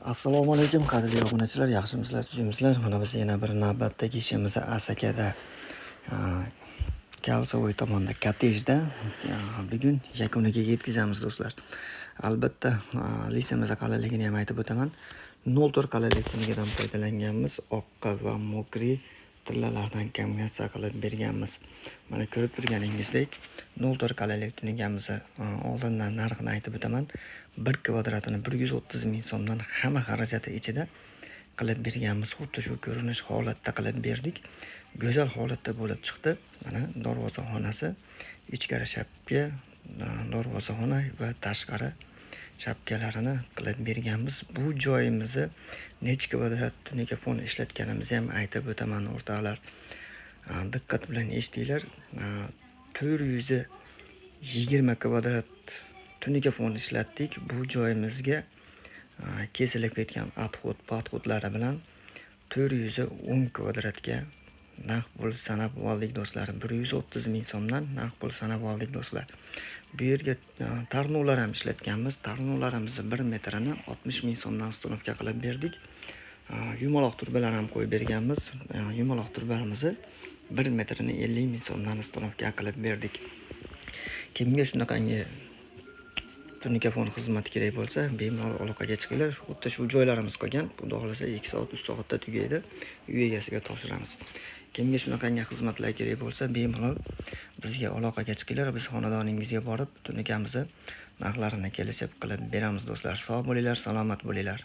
Assalomu alaykum, qadrli obunachilar, yaxshimisizlar, tuzukmisizlar? Mana biz yana bir navbatdagi ishimizni Asakada, Kalsovoy tomonda kottejda bugun yakuniga yetkazamiz, do'stlar. Albatta, лист imiz qalinligini ham aytib o'taman. 0,4 qalinlik tunigadan foydalanganmiz. Oqqa va мокрый tillalardan kombinatsiya qilib berganmiz. Mana ko'rib turganingizdek, 0,4 qalinlik tunigamizni oldindan narxini aytib o'taman. 1 kvadratini 130 ming so'mdan hamma xarajati ichida qilib berganmiz. Xuddi shu ko'rinish holatda qilib berdik. Go'zal holatda bo'lib chiqdi. Mana darvozaxonasi, ichkari shapka, darvozaxona va tashqari shapkalarini qilib berganmiz. Bu joyimizni necha kvadrat tunuka fon ishlatganimizni ham aytib o'taman, o'rtoqlar. Diqqat bilan eshitinglar. 420 kvadrat tunuka fon ishlatdik. Bu joyimizga kesilib ketgan отход, подход lari bilan 410 kvadratga naqd pul sanab oldik, do'stlar. 130 ming so'mdan naqd pul sanab oldik, do'stlar. Bu yerga tarnovlar ham ishlatganmiz. Tarnovlarimizni 1 metrini 60 ming so'mdan установка qilib berdik. Yumaloq turbalar ham qo'yib berganmiz. Yumaloq turbamizni 1 metrini 50 ming so'mdan установка qilib berdik. Kimga shunaqangi tunikafon xizmati kerak bo'lsa, bemalol aloqaga chiqinglar. Xuddi shu joylarimiz qolgan. Xudo xohlasa 2 soat, 3 soatda tugaydi. Uy egasiga topshiramiz. Kimga shunaqangi xizmatlar kerak bo'lsa, bemalol bizga aloqaga chiqinglar. Biz xonadoningizga borib, tunikamizni narxlarini kelishib qilib beramiz, do'stlar. Sog' bo'linglar, salomat bo'linglar.